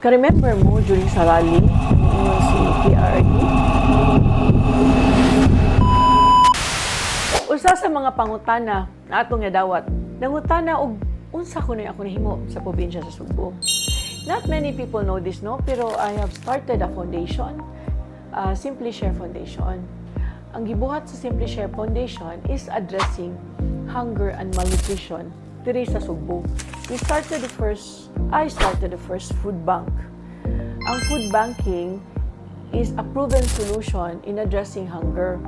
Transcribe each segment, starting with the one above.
Ka-remember mo during sa rally, ingon si PRRD? Usa sa mga pangutana na atong nadawat, nangutana og unsa kuno'y ako nahimo sa probinsya sa Sugbo. Not many people know this, no? Pero I have started a foundation, Simply Share Foundation. Ang gibuhat sa Simply Share Foundation is addressing hunger and malnutrition diri sa Sugbo. We started the first, I started the first food bank. Ang food banking is a proven solution in addressing hunger.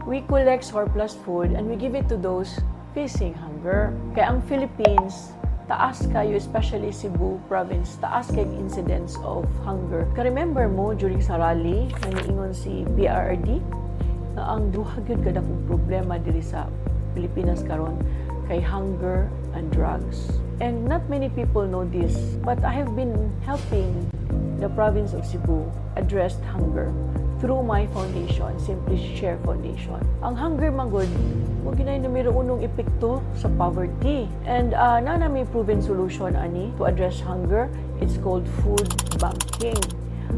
We collect surplus food and we give it to those facing hunger. Kaya ang Philippines, taas kayo, especially Cebu province, taas kay incidence of hunger. Ka-remember mo during sa rally, nga niingon si PRRD, na ang duha gyud kadakong problema diri sa Pilipinas karon kay hunger and drugs. And not many people know this, but I have been helping the province of Cebu address hunger through my foundation, Simply Share Foundation. Ang hunger man gud, mao gyud nay numero unong epekto sa poverty. And naa na may proven solution ani to address hunger. It's called food banking.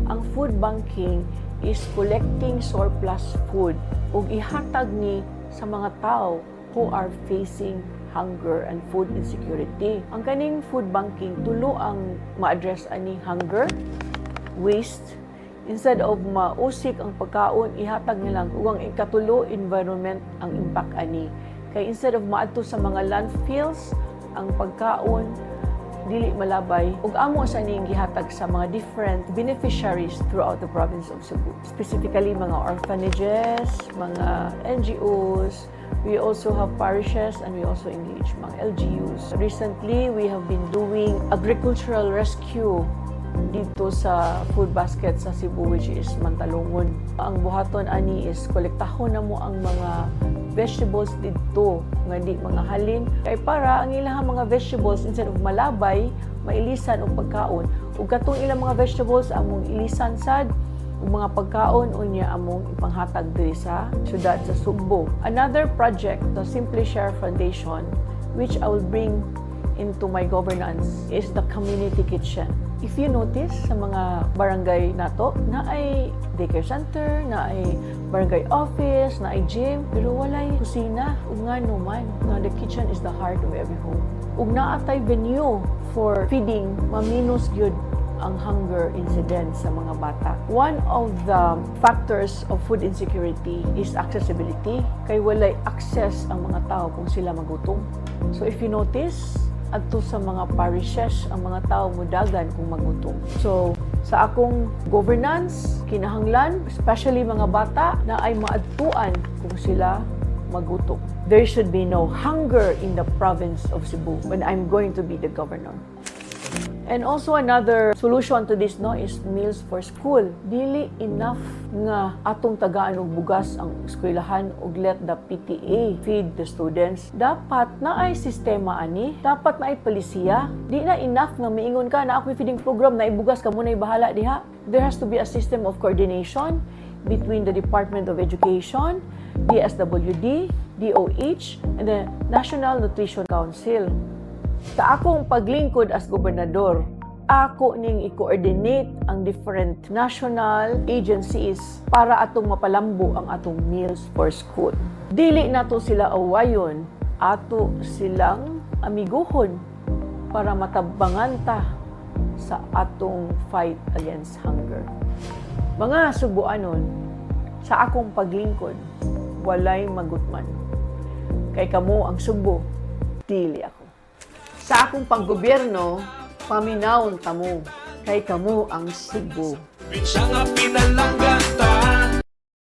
Ang food banking is collecting surplus food ug ihatag ni sa mga tao who are facing hunger and food insecurity. Ang kaning food banking, tulo ang ma-address ani: hunger, waste, instead of mausik ang pagkaon, ihatag nilang, ug ang ikatulo, environment ang impact ani. Kay instead of maadto sa mga landfills, ang pagkaon dili malabay ug amo sa ning gihatag sa mga different beneficiaries throughout the province of Cebu. Specifically mga orphanages, mga NGOs, we also have parishes and we also engage mga LGUs. Recently, we have been doing agricultural rescue dito sa food basket sa Cebu, which is Mantalongon. Ang buhaton ani is kolektahon namo ang mga vegetables didto nga di mga halin kay para ang ilang mga vegetables, instead of malabay, mailisan og pagkaon, ug katong ilang mga vegetables among ilisan sad ug mga pagkaon, unya among ipanghatag diri sa syudad sa Sugbo. Another project, the Simply Share Foundation, which I will bring into my governance, is the community kitchen. If you notice sa mga barangay nato, naay daycare center, naay barangay office, naay gym, pero walay kusina. Ug ngano man, nga the kitchen is the heart of every home. Ug naa tay venue for feeding, maminus gyud ang hunger incident sa mga bata. One of the factors of food insecurity is accessibility. Kay walay access ang mga tao kung sila magutom. So if you notice, adto sa mga parishes ang mga tao mudagan kung magutom. So, sa akong governance, kinahanglan, especially mga bata, naay maadtuan kung sila magutom. There should be no hunger in the province of Cebu when I'm going to be the governor. And also another solution to this, no, is meals for school. Dili enough nga atong tagaan og bugas ang eskwelahan ug let the PTA feed the students. Dapat naay sistema ani, dapat naay polisiya. Di na enough nga miingon ka na ako feeding program na ibugas ka mo na bahala diha. There has to be a system of coordination between the Department of Education, DSWD, DOH, and the National Nutrition Council. Sa akong paglingkod as gobernador, ako ning i-coordinate ang different national agencies para atong mapalambo ang atong meals for school. Dili nato sila awayon, ato silang amiguhon para matabangan ta sa atong fight against hunger. Mga Sugbuanon, sa akong paglingkod, walay magutman. Kay kamo ang Sugbo, dili ako. Sa akong paggobyerno, paminawon kamo, kay kamo ang Sugbo. Siya nga pinalangga ta.